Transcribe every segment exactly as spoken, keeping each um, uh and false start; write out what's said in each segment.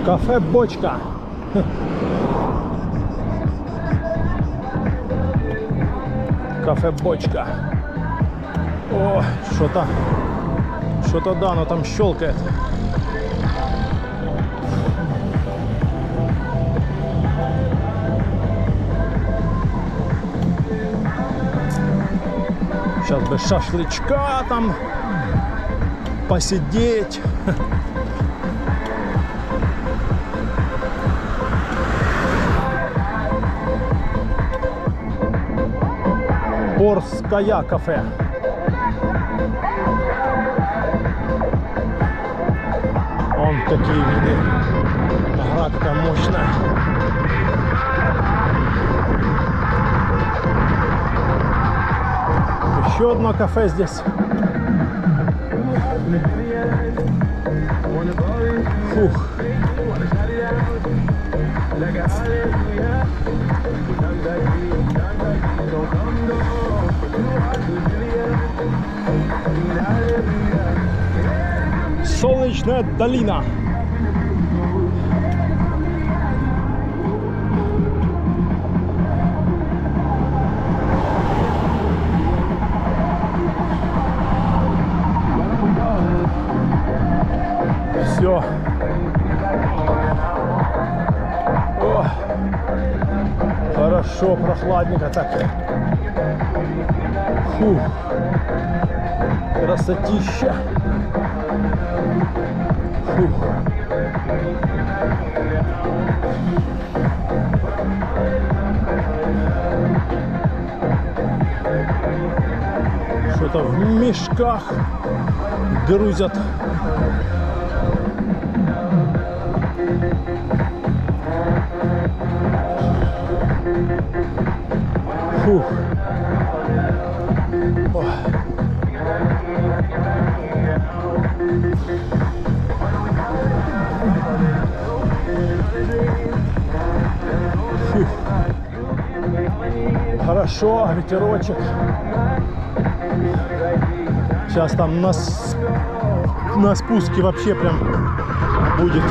Кафе «Бочка». Кафе «Бочка». О, что-то, что-то, да, оно там щелкает. Сейчас бы шашлычка там посидеть. Порская кафе. Вон какие виды. Гора какая мощная. Еще одно кафе здесь. Фух. Солнечная долина. Все. О, хорошо, прохладненько так. Фух. Красотища. Фух. Что-то в мешках грузят. Фух. Ох. Фух. Хорошо, ветерочек. Сейчас там на с-, на спуске вообще прям будет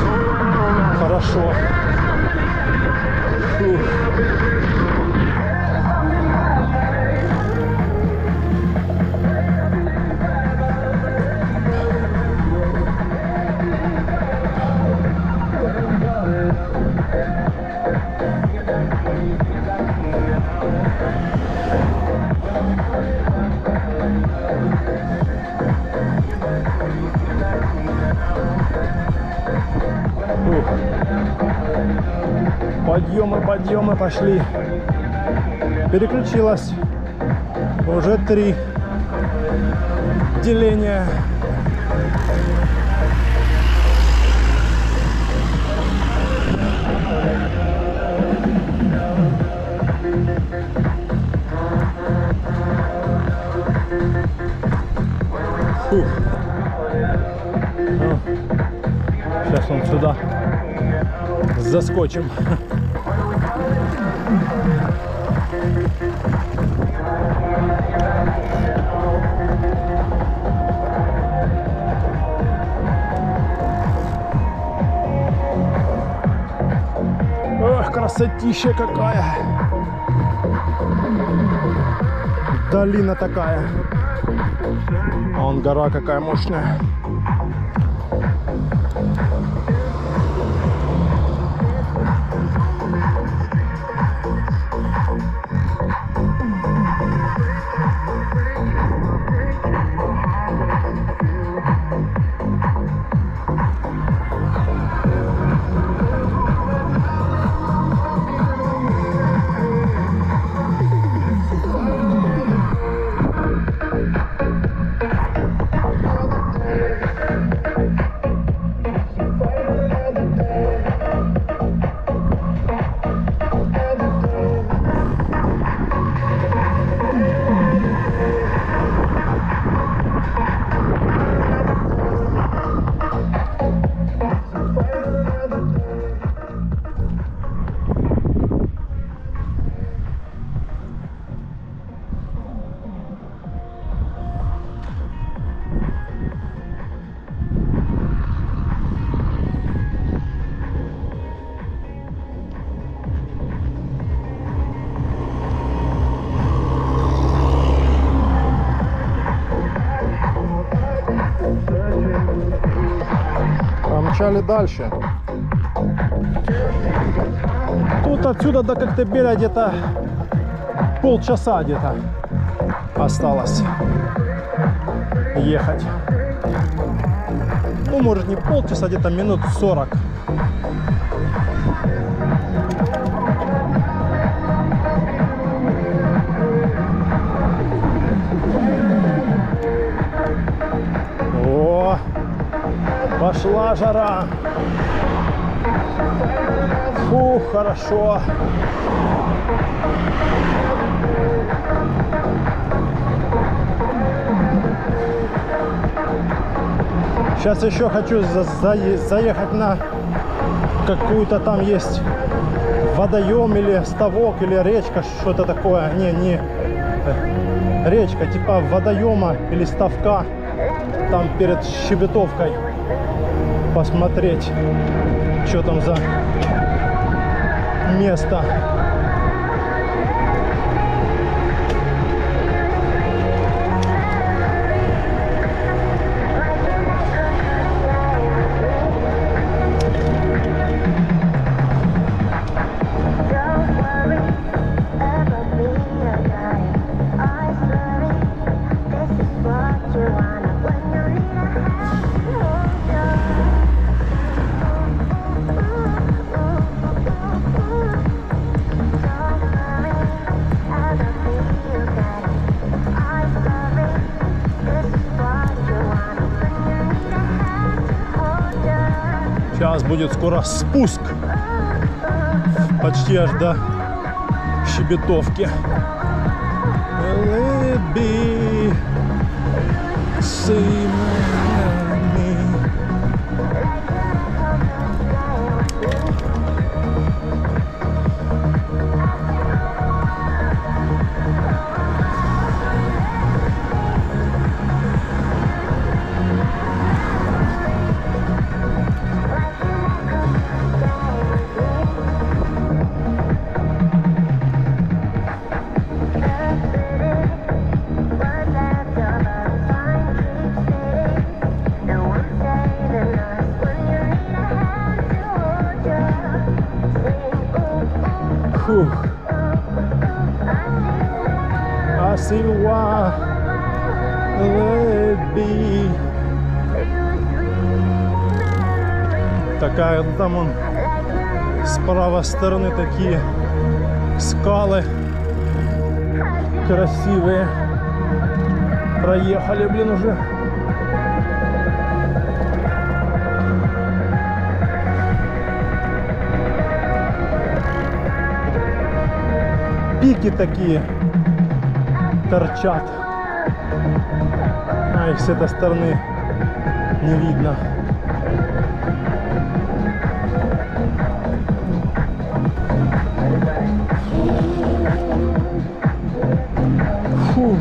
хорошо. Фух. Подъемы, подъемы пошли. Переключилась. Уже три деления. Фух. Ну, сейчас он сюда заскочим. Ох, красотища какая! Долина такая. А вон гора какая мощная. Поехали дальше. Тут отсюда до Коктебеля где-то полчаса где-то осталось ехать. Ну, может, не полчаса, где-то минут сорок. О, пошла жара. Фу, хорошо. Сейчас еще хочу за- за- заехать на какую-то там есть водоем или ставок, или речка, что-то такое. Не, не э, речка, типа водоема или ставка. Там перед Щебетовкой посмотреть, что там за место. Сейчас будет скоро спуск. Почти аж до Щебетовки. Леби, сыны. Фух. Асиуа Леби. Такая, ну, там он с правой стороны такие скалы красивые. Проехали, блин, уже. Пики такие торчат. А их с этой стороны не видно. Фу.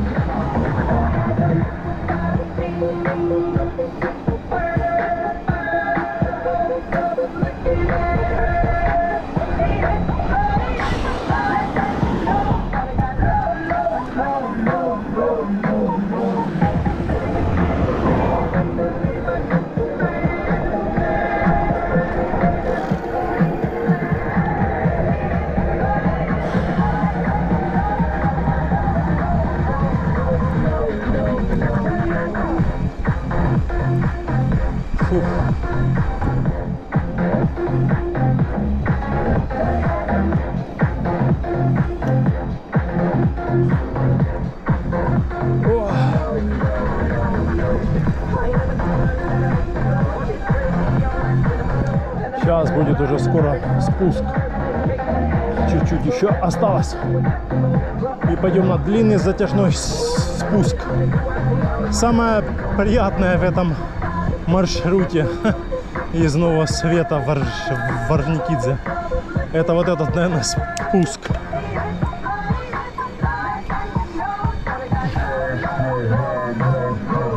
Сейчас будет уже скоро спуск. Чуть-чуть еще осталось. И пойдем на длинный затяжной с- спуск. Самое приятное в этом маршруте из Нового Света в Орж- в Орджоникидзе. Это вот этот, наверное, спуск.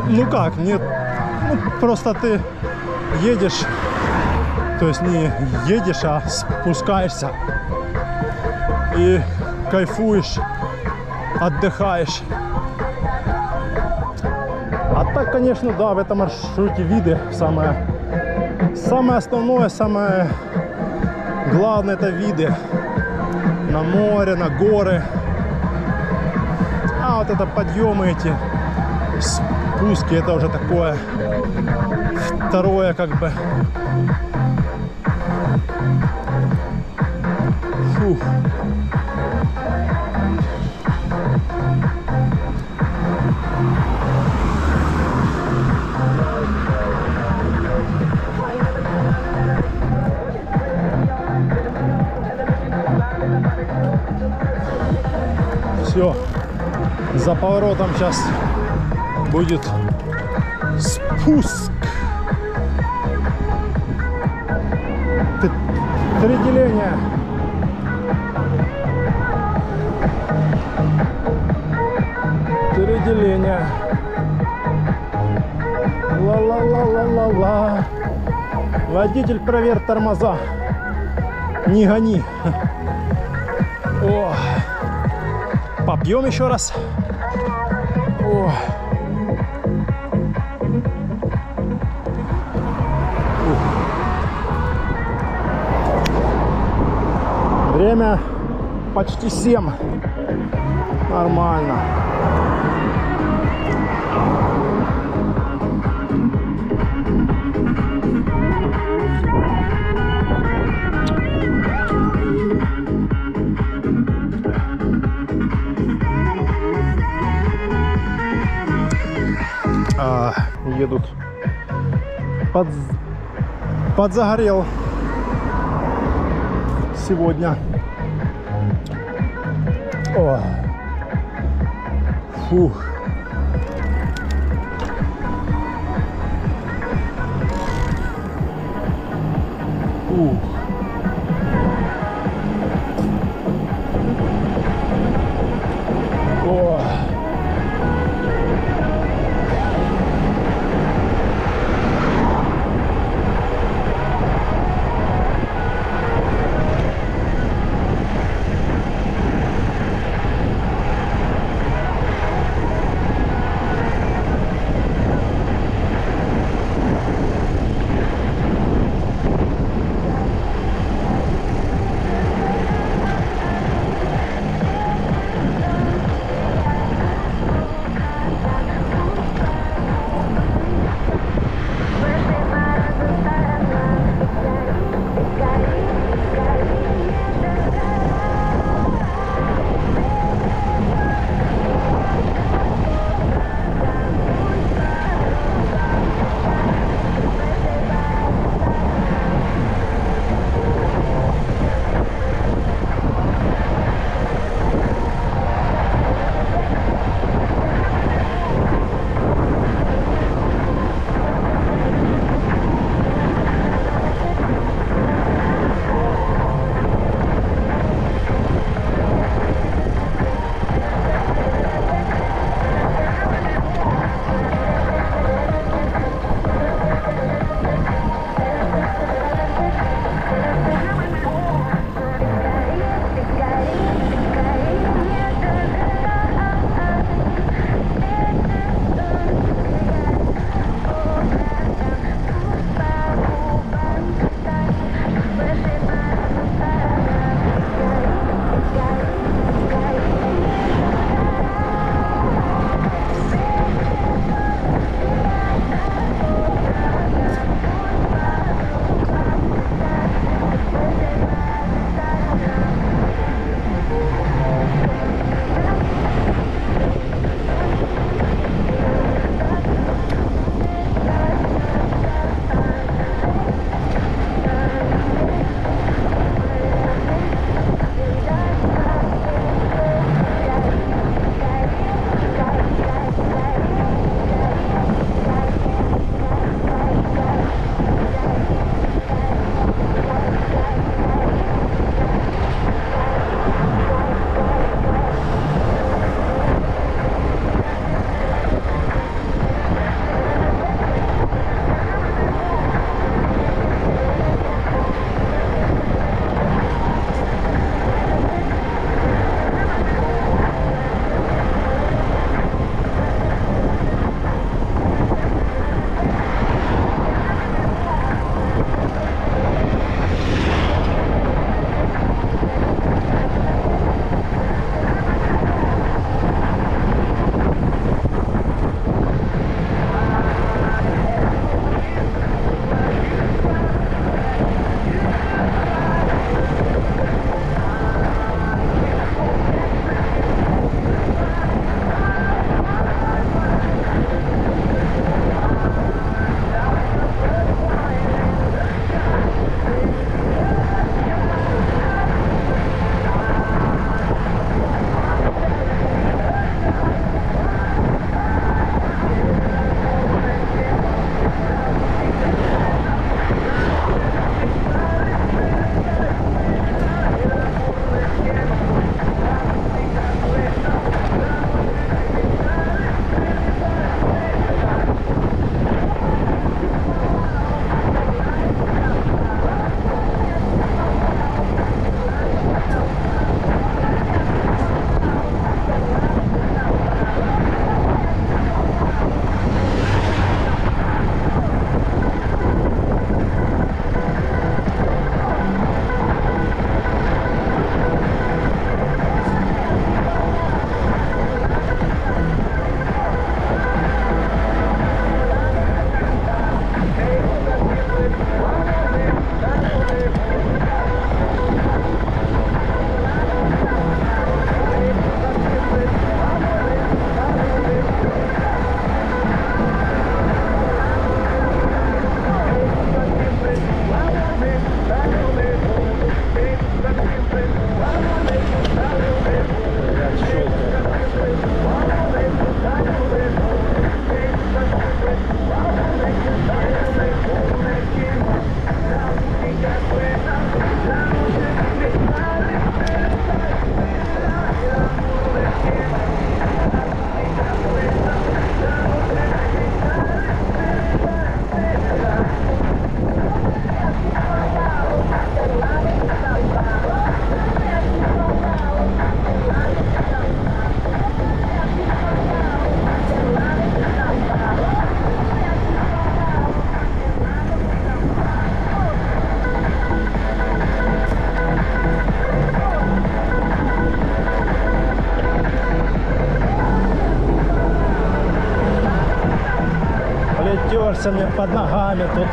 Ну как, нет, ну, просто ты едешь, то есть не едешь, а спускаешься и кайфуешь, отдыхаешь. А так, конечно, да, в этом маршруте виды самое Самое основное, самое главное — это виды на море, на горы. А вот это подъемы эти, спуски, это уже такое второе, как бы. Фух. Все. За поворотом сейчас будет спуск. Т-, три деления. Три деления. Ла-ла-ла-ла-ла-ла. Водитель, проверь тормоза. Не гони. О. Попьем еще раз. О. Время почти семь. Нормально. А, едут. Подз-, подзагорел сегодня. О. Фух. Фух. О. Под ногами тут.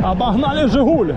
Обогнали «Жигуль».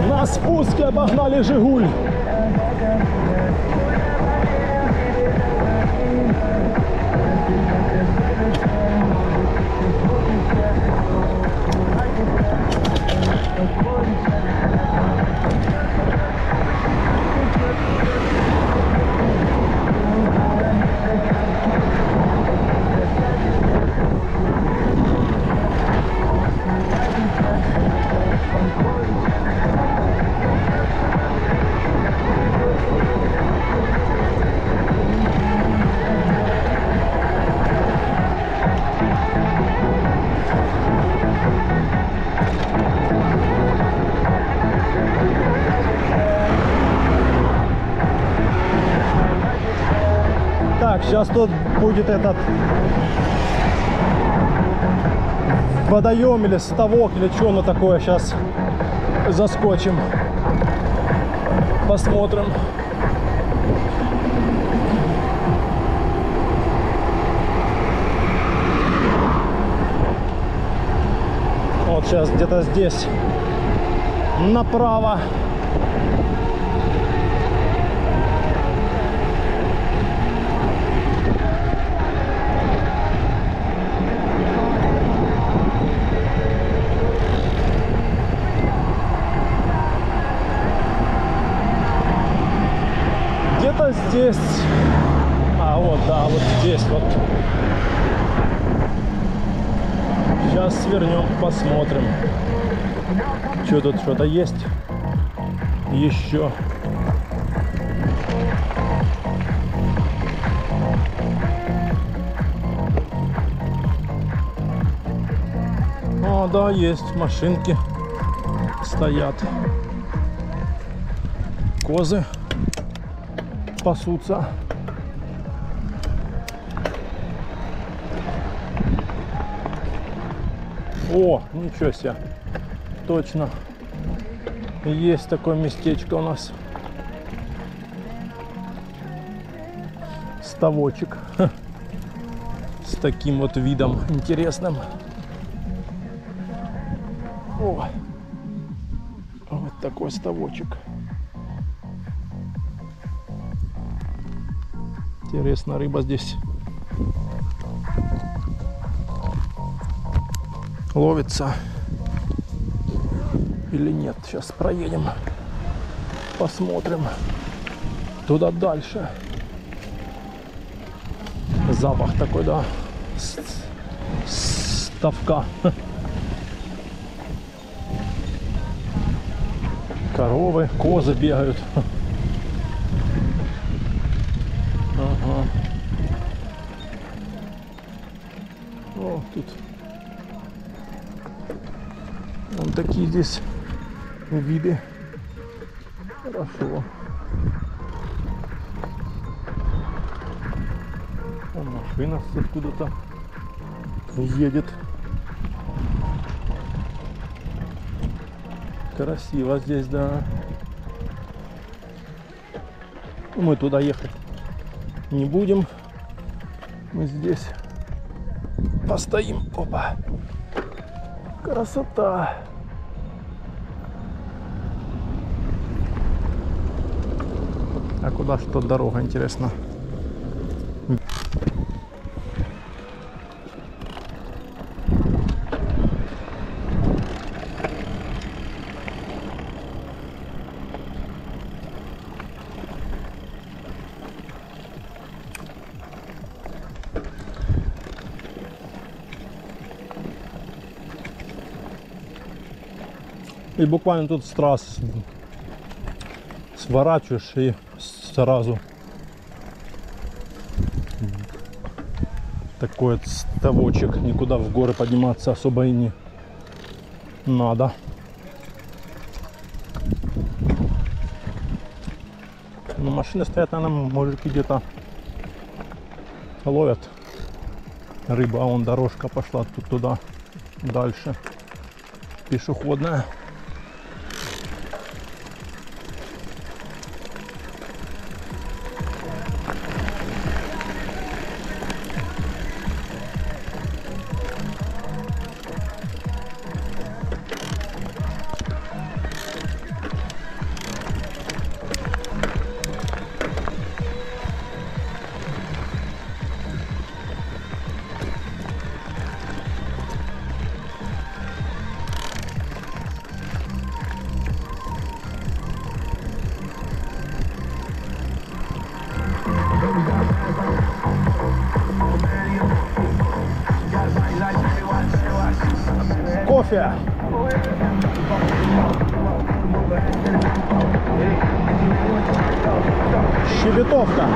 На спуске обогнали «Жигуль». Так, сейчас тут будет этот водоем или ставок, или что оно такое. Сейчас заскочим, посмотрим. Вот сейчас где-то здесь направо. Где-то здесь. А, вот, да, вот здесь вот. Сейчас свернем, посмотрим. Что тут, что-то есть? Еще. О, да, есть машинки. Стоят. Козы пасутся. О, ничего себе. Точно. Есть такое местечко у нас. Ставочек. С таким вот видом интересным. О, вот такой ставочек. Интересно, рыба здесь ловится или нет. Сейчас проедем, посмотрим туда дальше. Запах такой, да. С- Ставка. Коровы, козы бегают. Ага. О, тут вон такие здесь виды. Хорошо. Там машина откуда-то. Едет. Красиво здесь, да. Мы туда ехать не будем. Мы здесь постоим. Опа. Красота. А куда что дорога, интересно? И буквально тут с трассы сворачиваешь и сразу такой вот ставочек. Никуда в горы подниматься особо и не надо. Ну, машины стоят, наверное, мужики где-то ловят рыбу, а вон дорожка пошла тут туда, дальше. Пешеходная. Кофе. Щебетовка.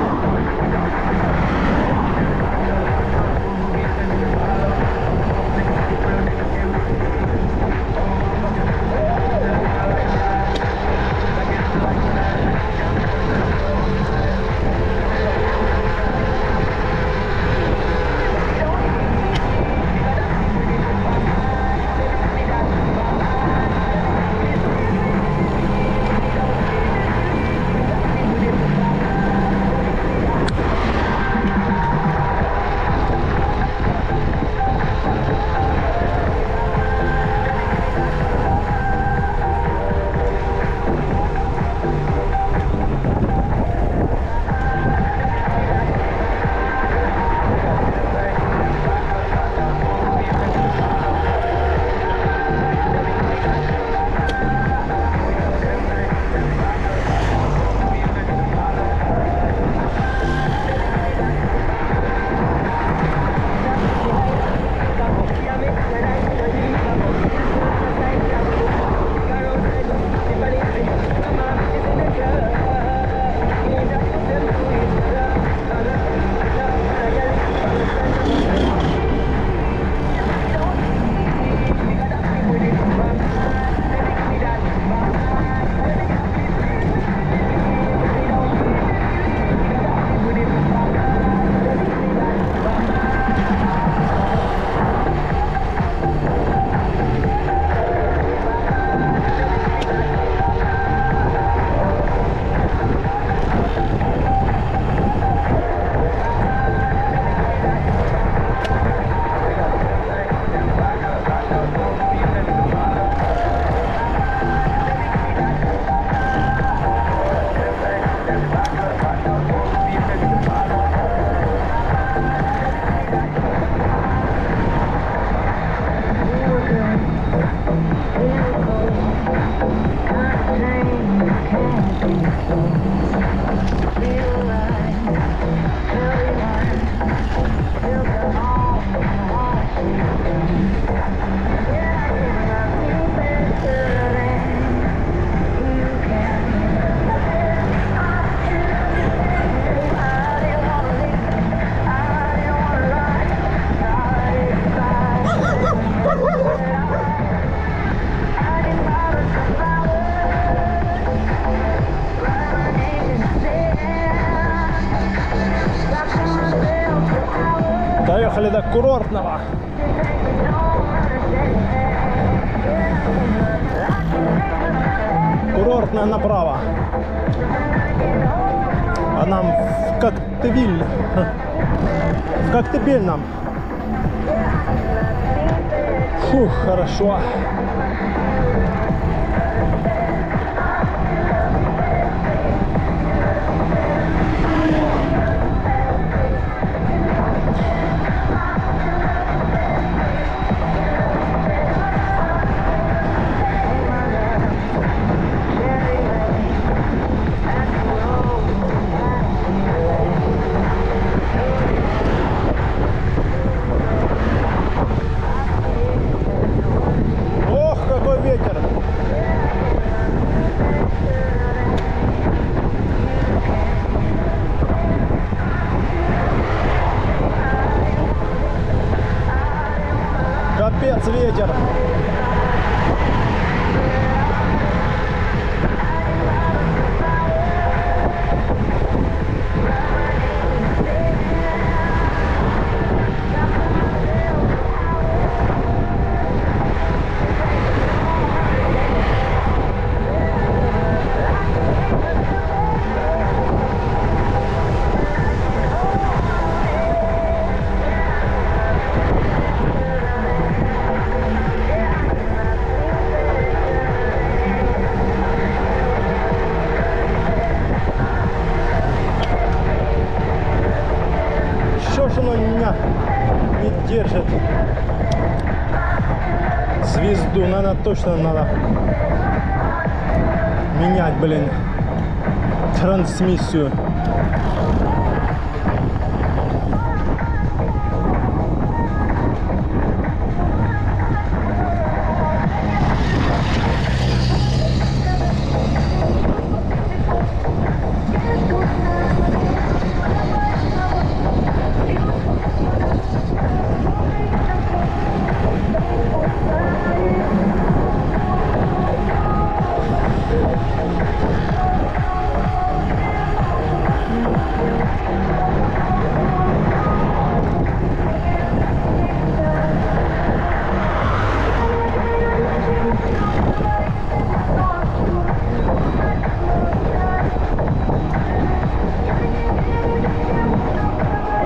До курортного. Курортная направа. А нам в Коктебель. В Коктебель нам. Фух, хорошо. Ох, какой ветер! Капец, ветер! Что ж оно меня не держит? Звезду, наверное, точно надо менять, блин, трансмиссию.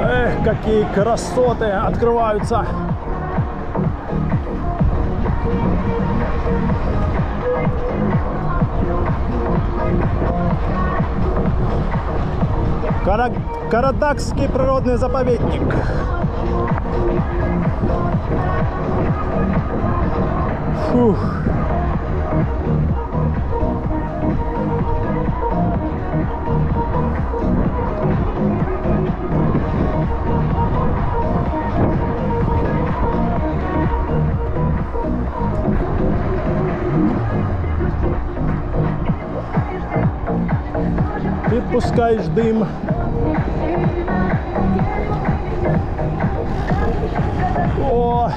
Эх, какие красоты открываются! Кара-, Карадакский природный заповедник. Фух. Ты пускаешь дым. О,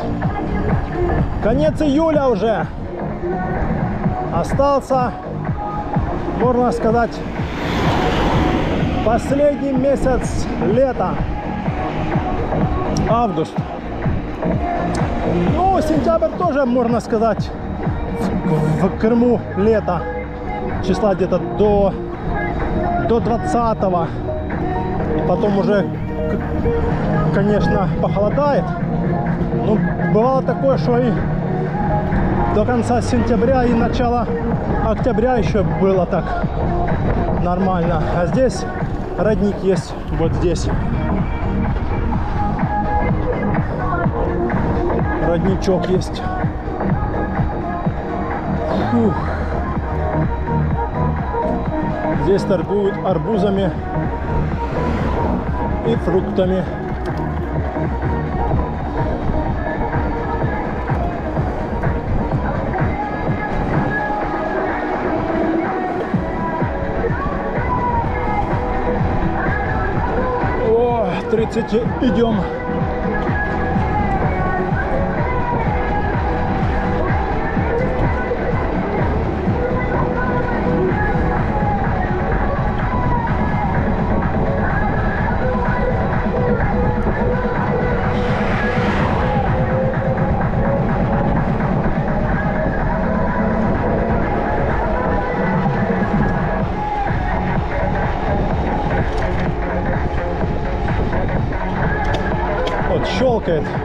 конец июля уже. Остался, можно сказать, последний месяц лета. Август. Ну, сентябрь тоже, можно сказать, в, в Крыму лето. Числа где-то до, до двадцатого. И потом уже, к-, конечно, похолодает. Ну, бывало такое, что и до конца сентября и начала октября еще было так нормально. А здесь родник есть, вот здесь. Родничок есть. Фух. Здесь торгуют арбузами и фруктами. О, тридцать, идем.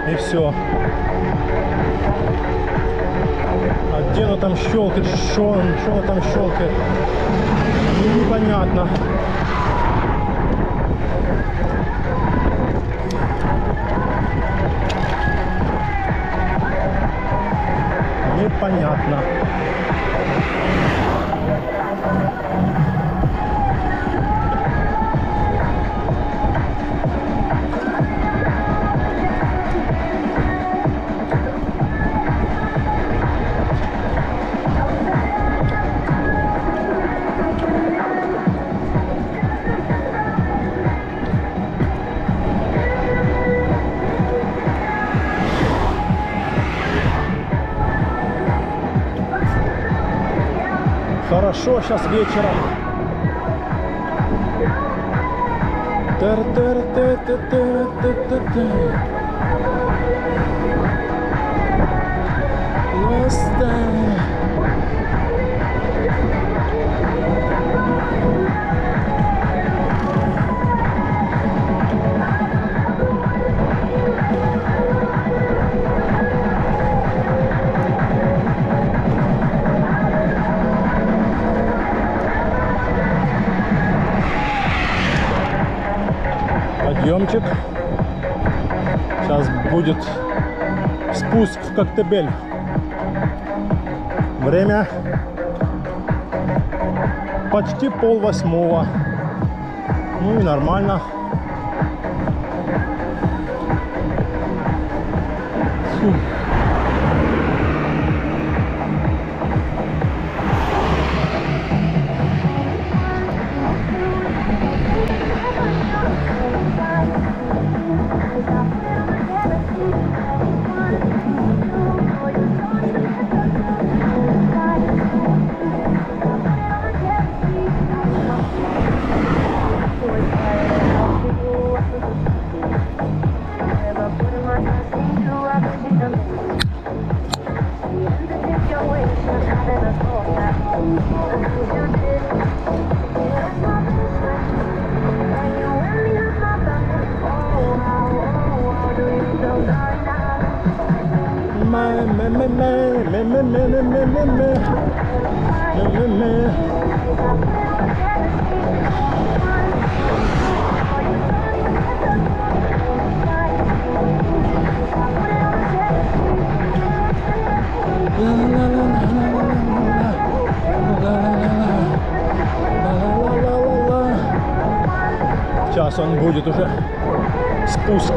И всё. А где оно там щёлкает? Что он, что оно там щёлкает? Ну, непонятно. Непонятно. Хорошо сейчас вечером. Тыр-тыр-ты-ты-ты-ты-ты-ты. Просто. Подъёмчик. Сейчас будет спуск в Коктебель. Время почти пол восьмого. Ну и нормально. Фу. Сейчас он будет уже спуск.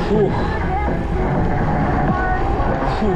Фух. Фух.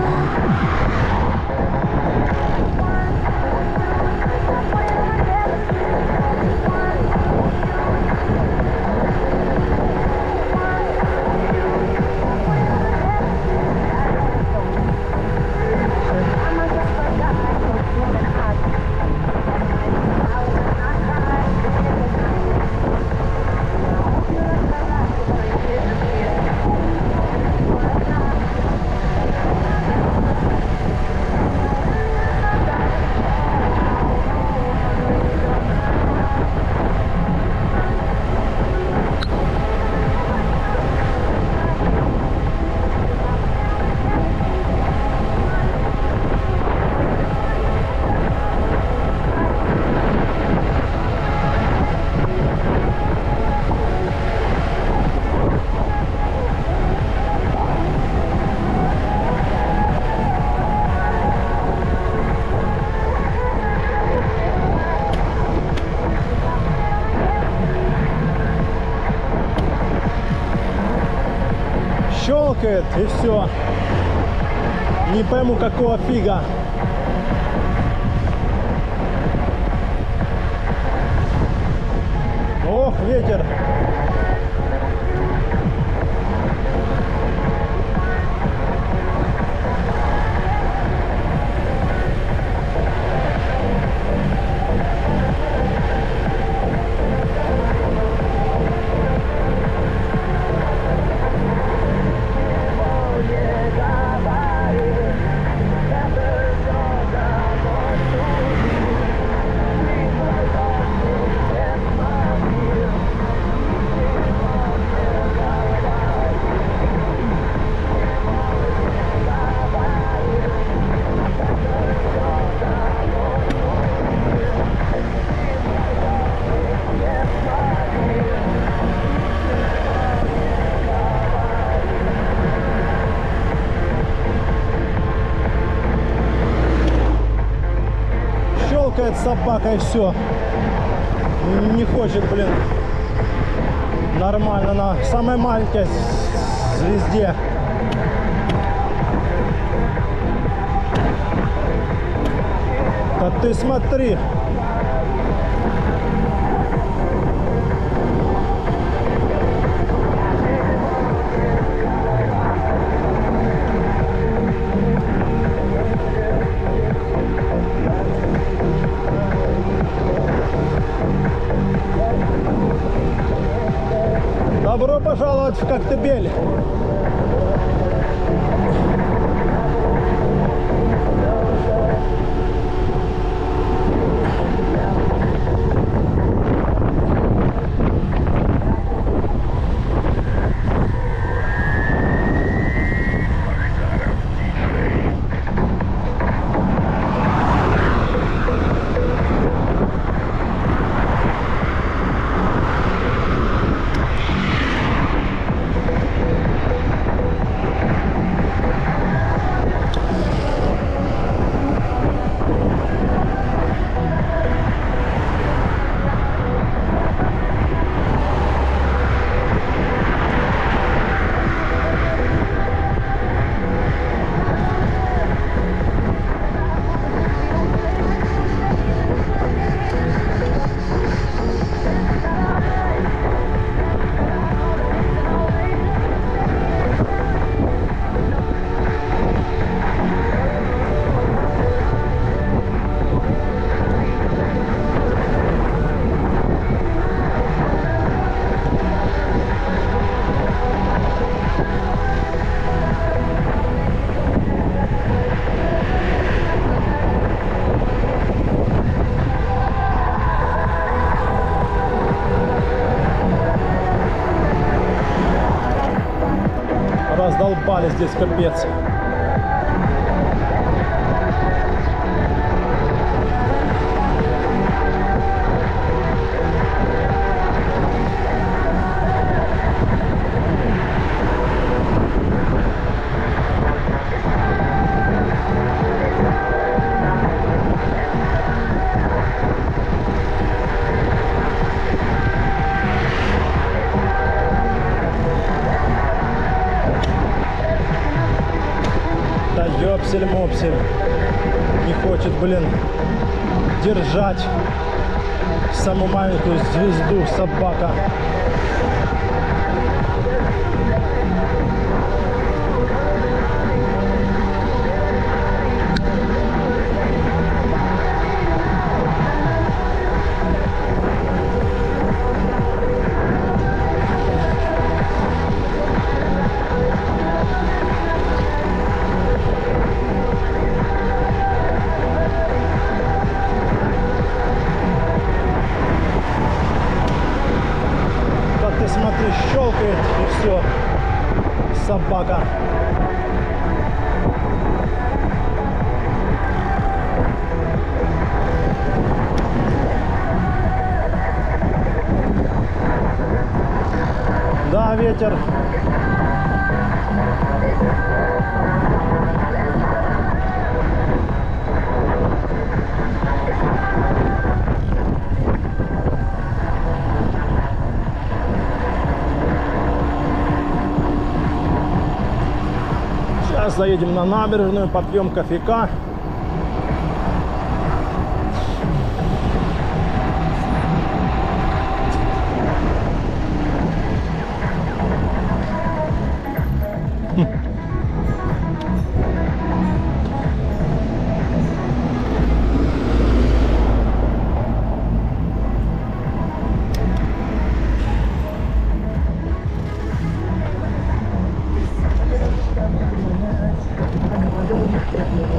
Щёлкает, и всё. Не пойму, какого фига. Ох, ветер. Собака и все. Не хочет, блин. Нормально, на самой маленькой звезде. Да ты смотри. Добро пожаловать в Коктебель! Раздолбали здесь, капец. Да ёпсель-мопсель. Не хочет, блин, держать самую маленькую звезду, собака. Как ты смотри, щелкает и все. Собака. Да, ветер. Сейчас заедем на набережную, попьем кофейка.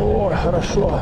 Ой, хорошо.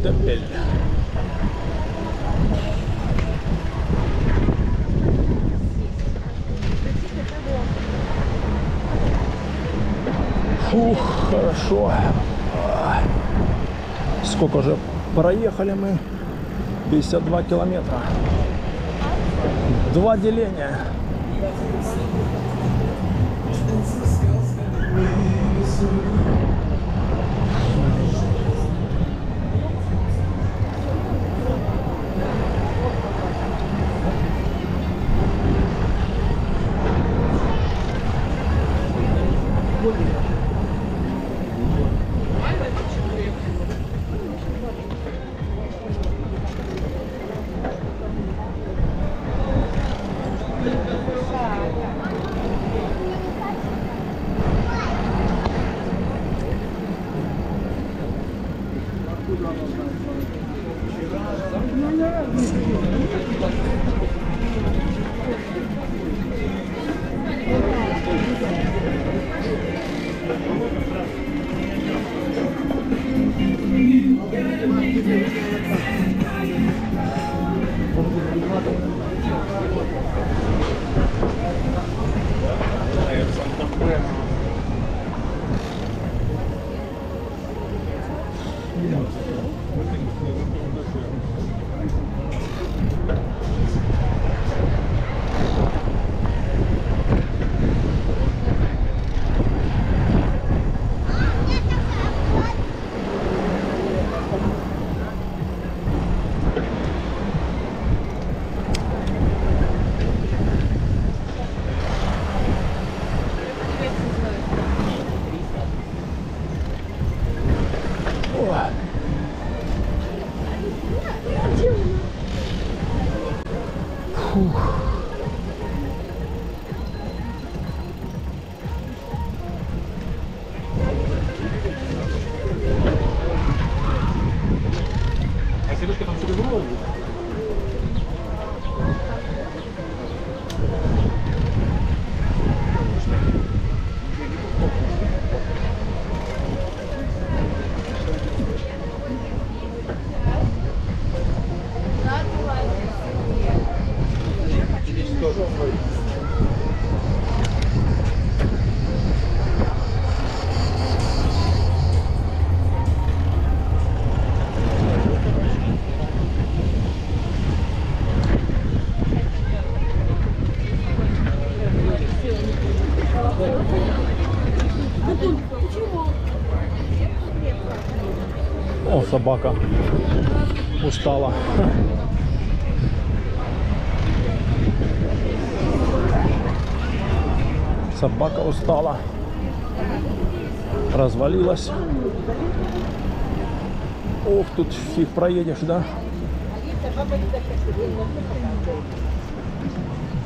Темпель. Фух, хорошо. Сколько же проехали мы? Пятьдесят два километра. Два деления. О, собака устала. Собака устала. Развалилась. Ох, тут фиг проедешь, да?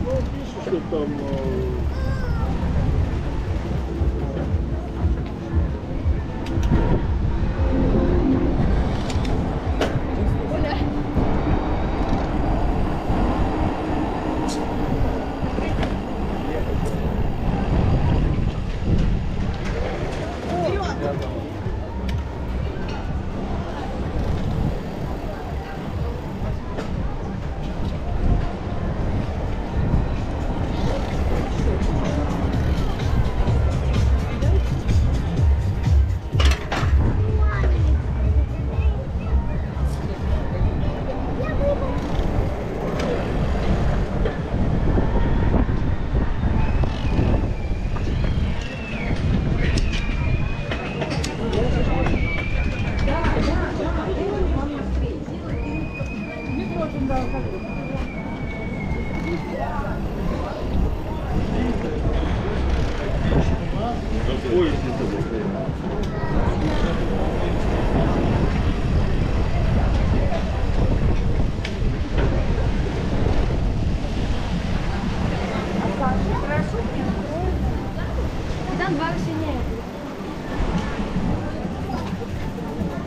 Ну, пишут, что там, э,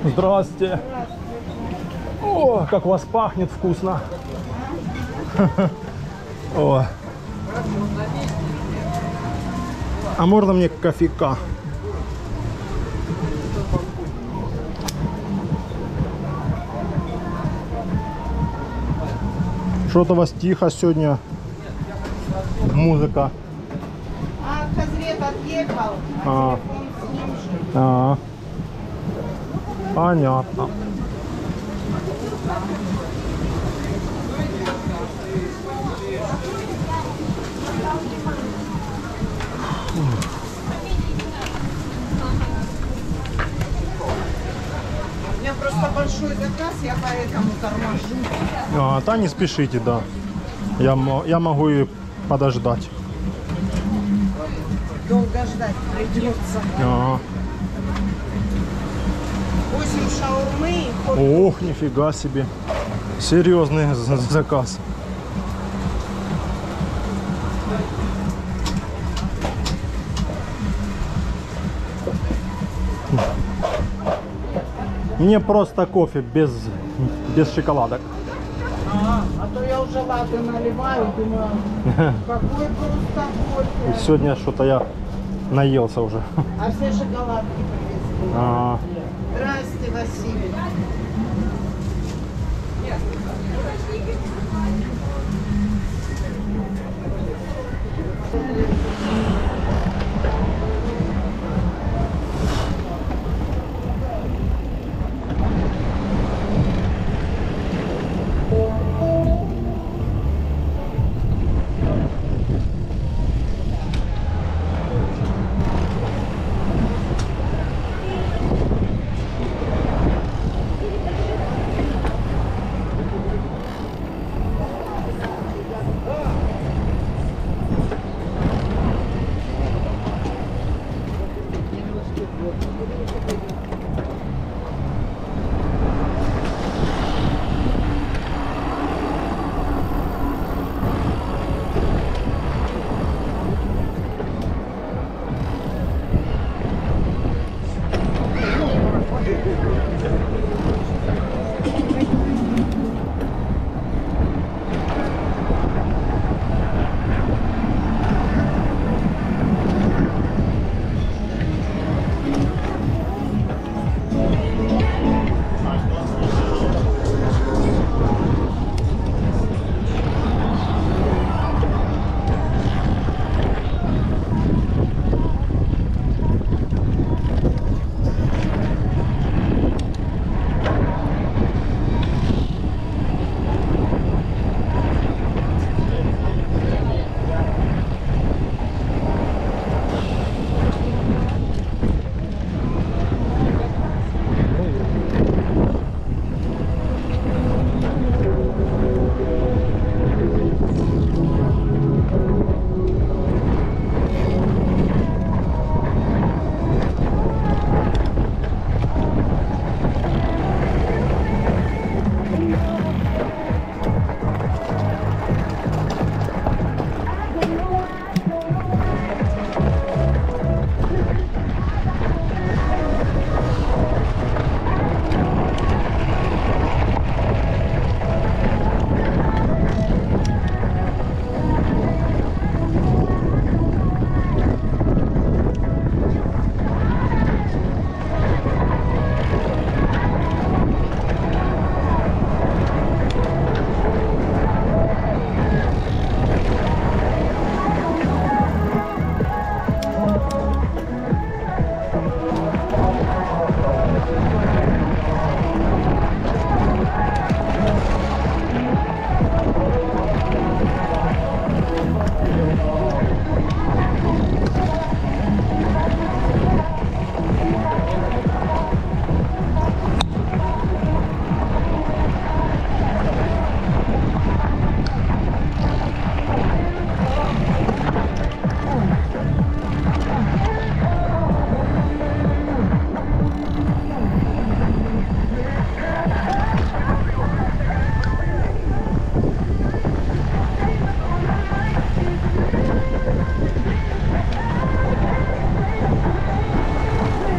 Здравствуйте. О, как у вас пахнет вкусно. О. А можно мне кофейка? Что-то у вас тихо сегодня. Музыка. А, Казрет отъехал, а А. телефон с ним же. А. Понятно. У меня просто большой заказ, я поэтому торможу. А, та не спешите, да. Я, мо- я могу и подождать. Долго ждать придется. А. Восемь шаурмы и кофе. Ох, нифига себе. Серьезный з- заказ. Мне просто кофе без, без шоколадок. А, а то я уже латте наливаю, думаю, какой просто кофе. И сегодня что-то я наелся уже. А все шоколадки привезли. А. Здрасте, Василий.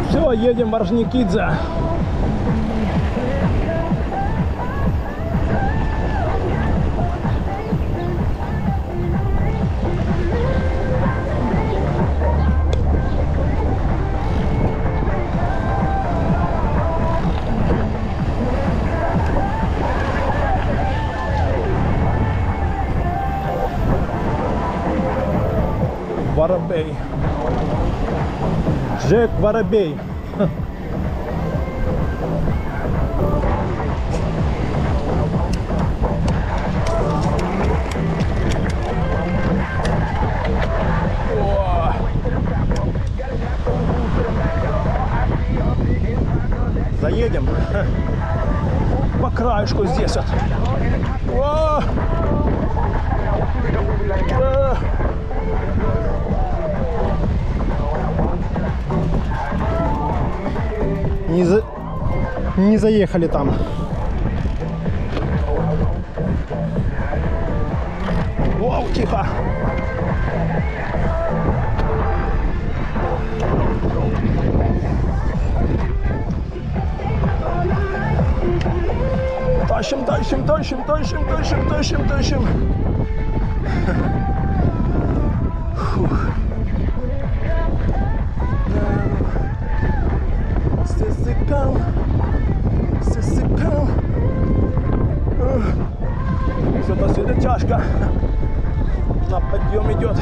Все, едем в Орджоникидзе. Воробей. Джек Воробей. О! Заедем по краешку здесь вот. О! Э! Не за-, не заехали там. Вау, тихо. Тащим, тащим, тащим, тащим, тащим, тащим, тащим. Фух. Сысыкал, сысыкал. Что-то сегодня тяжко. На подъем идет.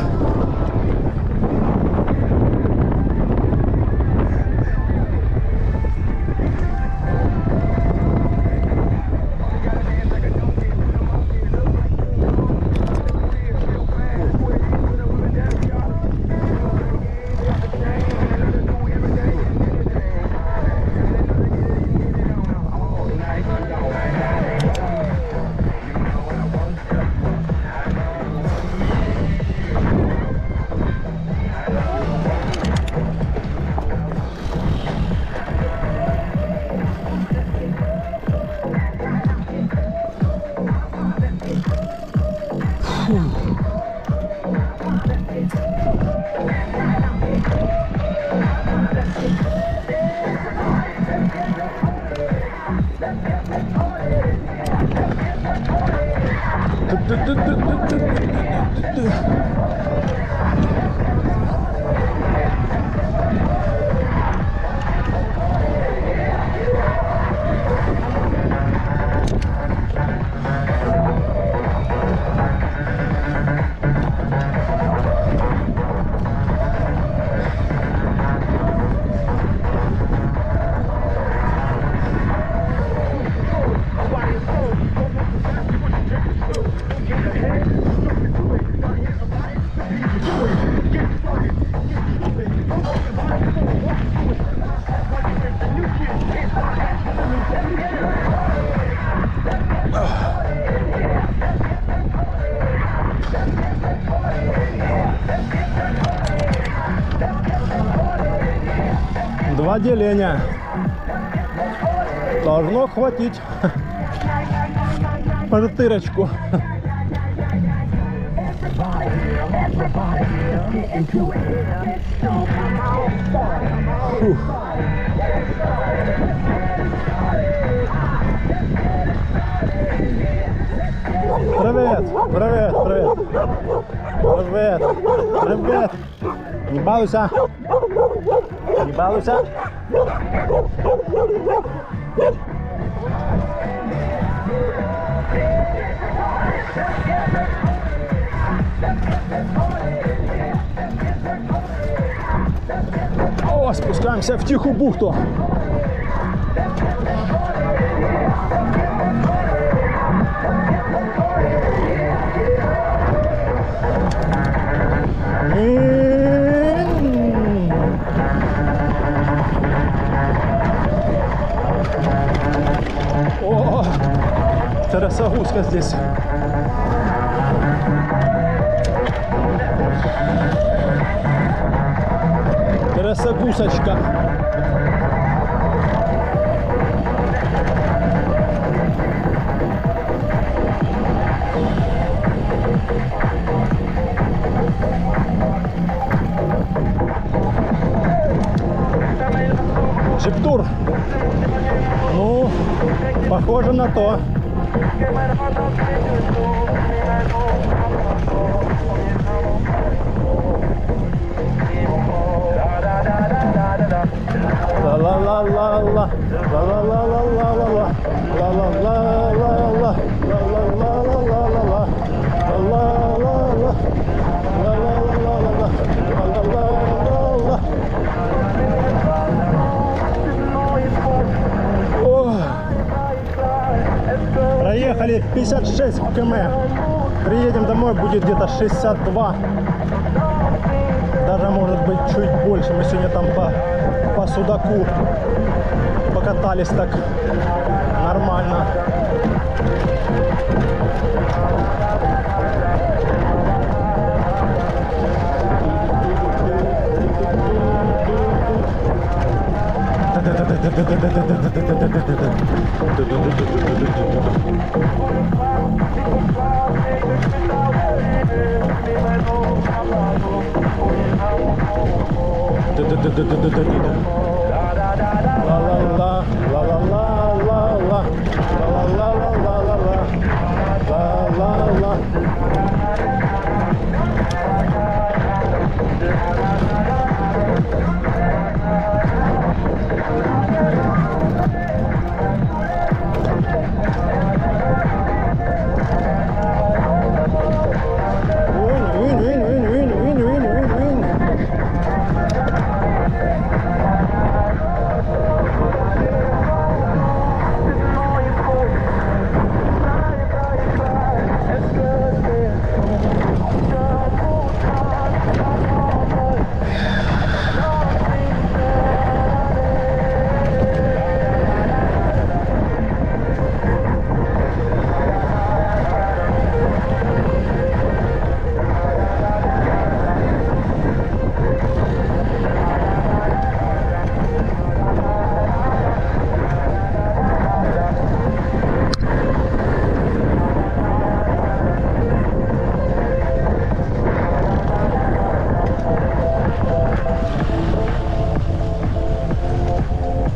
Два деления. Должно хватить. Протырочку. Фух. Привет, привет, привет. Привет, привет. Не балуйся. Не балуйся. О, спускаемся в тихую бухту. О, терраса гуска здесь. Терраса гусочка. Джиптур. Ну, похоже на то. Ла-ла-ла-ла-ла. Ла-ла-ла-ла-ла-ла. Ла-ла-ла-ла-ла. Ла-ла-ла-ла-ла. Пятьдесят шесть км. Приедем домой, будет где-то шестьдесят два. Даже, может быть, чуть больше. Мы сегодня там по, по судаку покатались так нормально.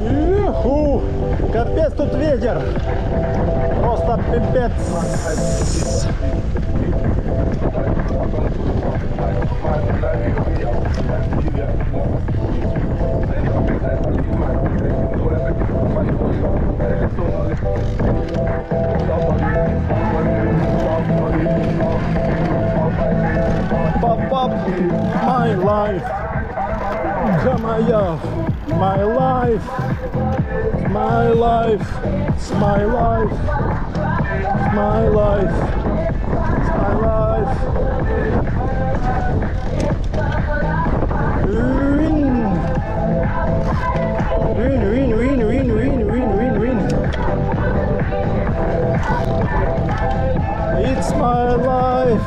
Юху! Капец тут ветер! Просто пипец! Pop up my life. Come on, yo. My life. My life. It's my life. It's my life. It's my life. Win. Win, win, win, win, win, win, win, win. It's my life.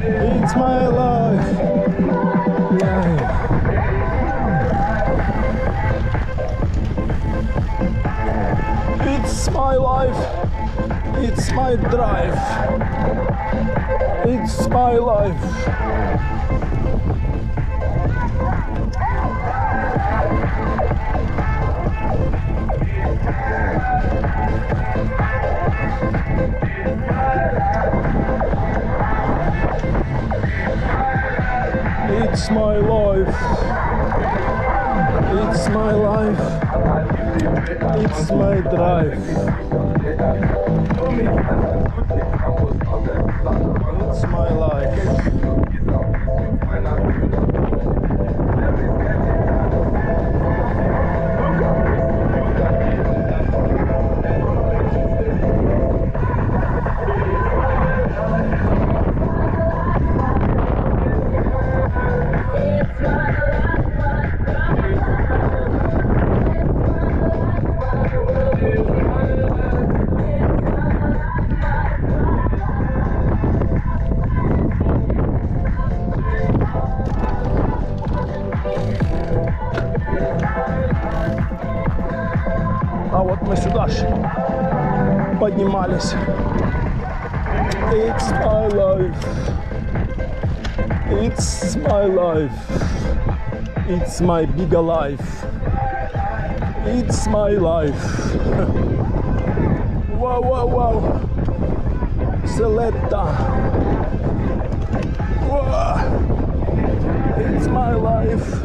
It's my life. Yeah. It's my life. It's my drive. It's my life. It's my life. It's my life. It's my drive. It's my life. А вот мы сюда ж поднимались. It's my life. It's my life. It's my big life. It's my life. Wow, wow, wow. Selecta. Wow. It's my life.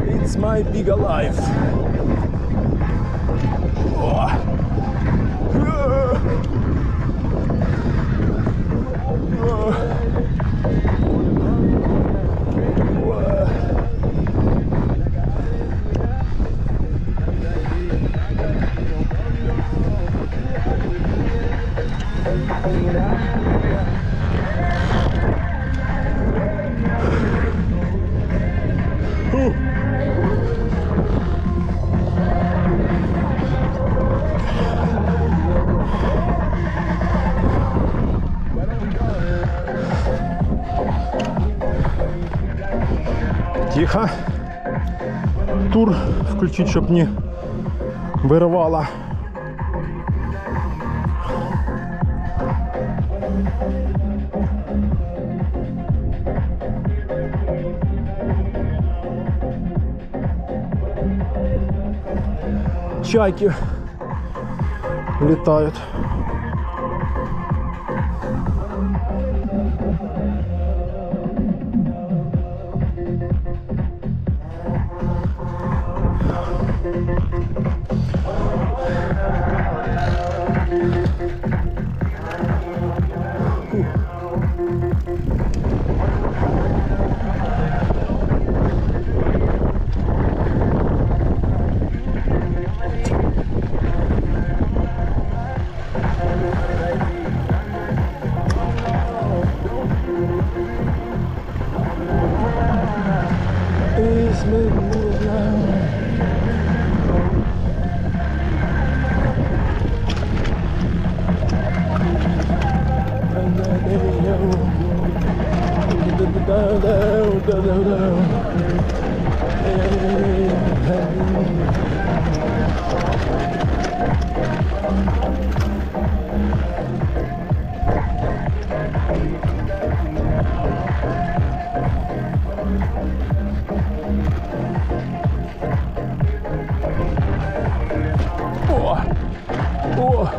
It's my big life. Wow. Тихо. Тур включить, чтоб не вырывало. Чайки летают. О! О!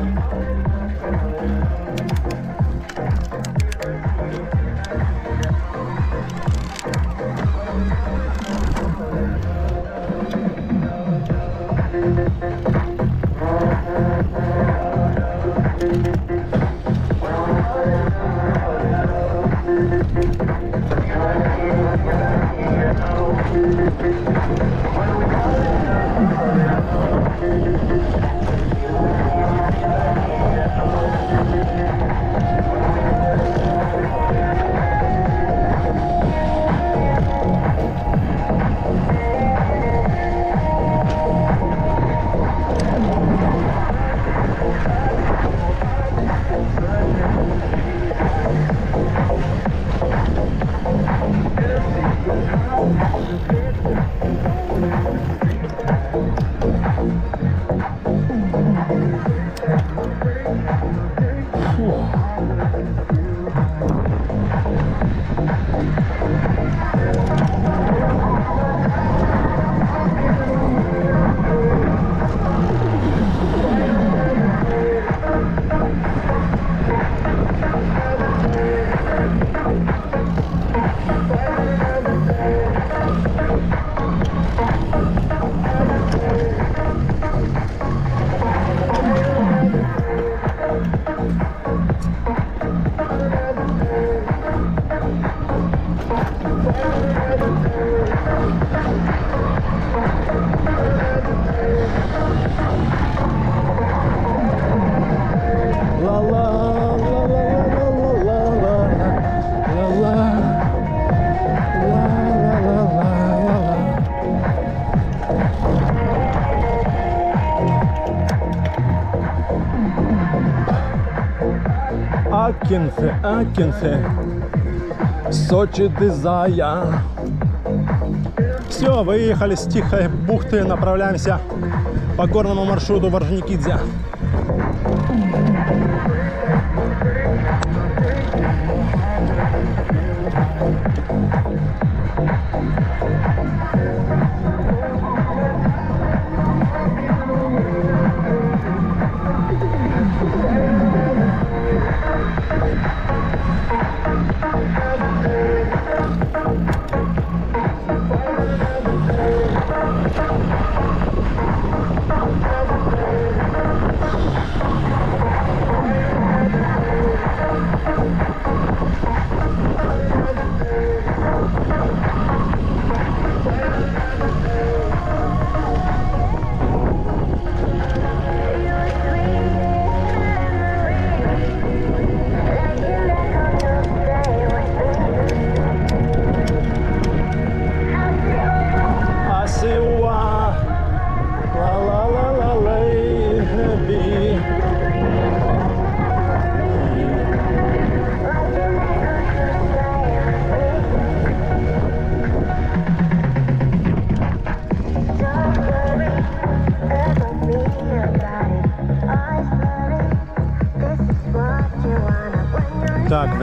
Акинфе, Акинфе. Сочи Дизайр. Все, выехали с Тихой бухты, направляемся по горному маршруту в Орджоникидзе.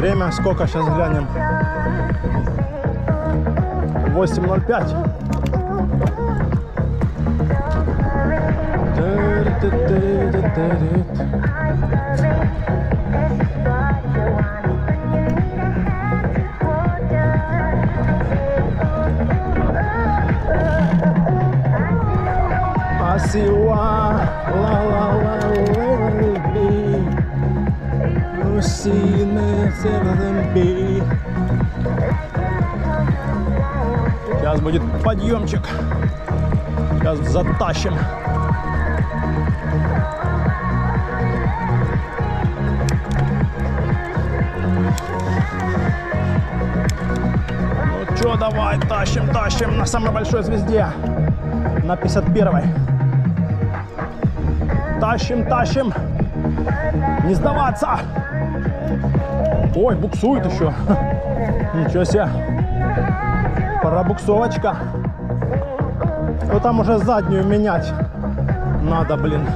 Время сколько, сейчас глянем. Восемь ноль пять. Асиуа, ла, ла, ла, ла, ла, ла. Сейчас будет подъемчик. Сейчас затащим. Ну чё, давай, тащим, тащим на самой большой звезде. На пятьдесят первой. Тащим, тащим. Не сдаваться. Ой, буксует еще. Ничего себе. Пробуксовочка. Ну там уже заднюю менять надо, блин.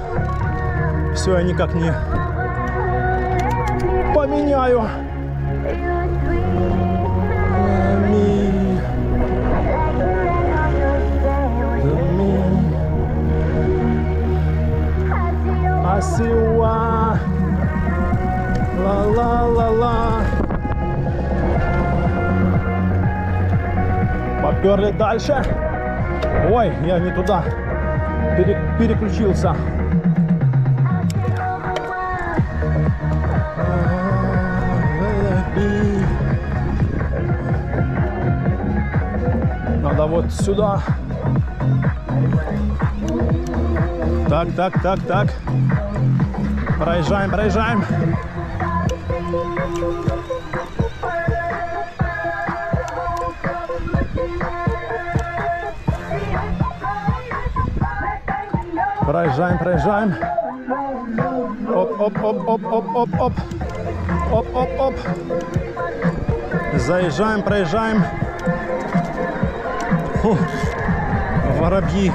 Все, я никак не поменяю. Асиуа. Ла, ла, ла, ла. Поперли дальше. Ой, я не туда пере- переключился. Надо вот сюда. Так, так, так, так. Проезжаем, проезжаем. Проезжаем, проезжаем. Оп, оп, оп, оп, оп, оп, оп. Оп, оп, оп. Заезжаем, проезжаем. Фу. Воробьи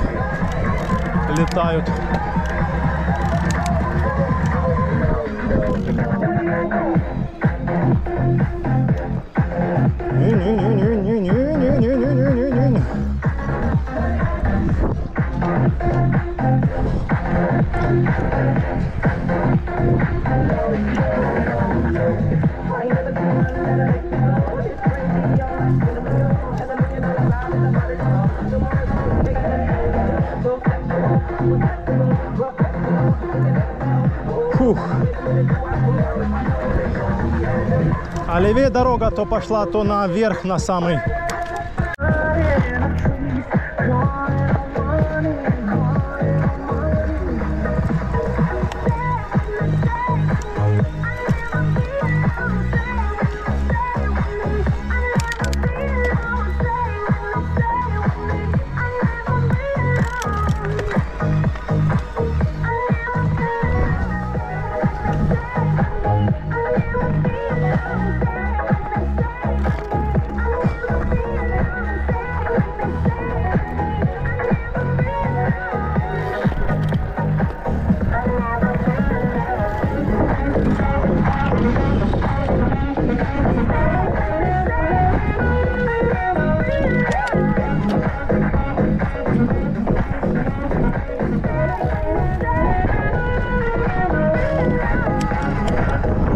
летают. Фух. А левее дорога то пошла, то наверх на самый.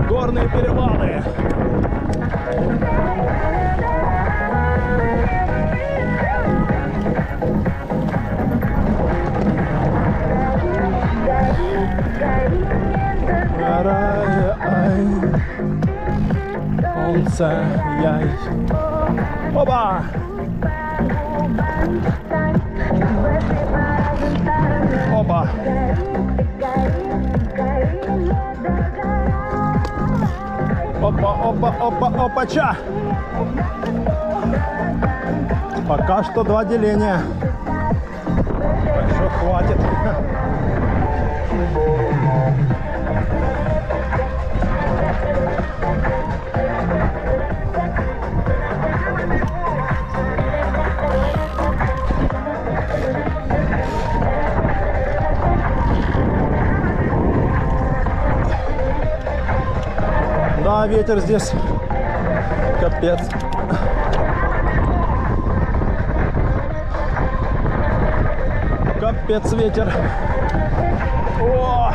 Горные перевалы. Солнце, яй. Опа! Опа! Опа, опа, опа, опа, ча! Пока что два деления. Так что хватит. Да, ветер здесь Капец. Капец ветер. О!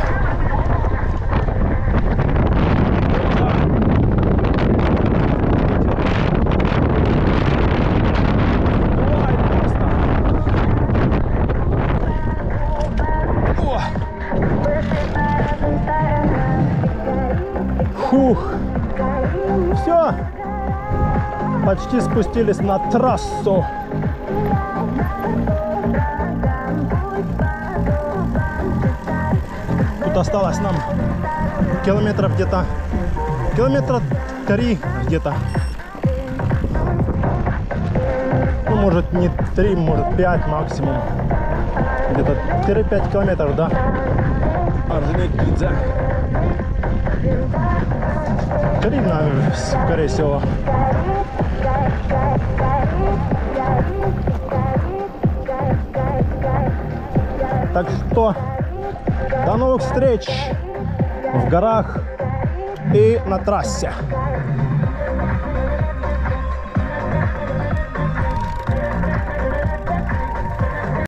Ой, просто. О! Фух. Все. Почти спустились на трассу. Тут осталось нам километров где-то, километра три где-то. Ну, может, не три, может, пять максимум. Где-то три-пять километров, да? Орджоникидзе. Три, наверное, скорее всего. Так что, до новых встреч в горах и на трассе.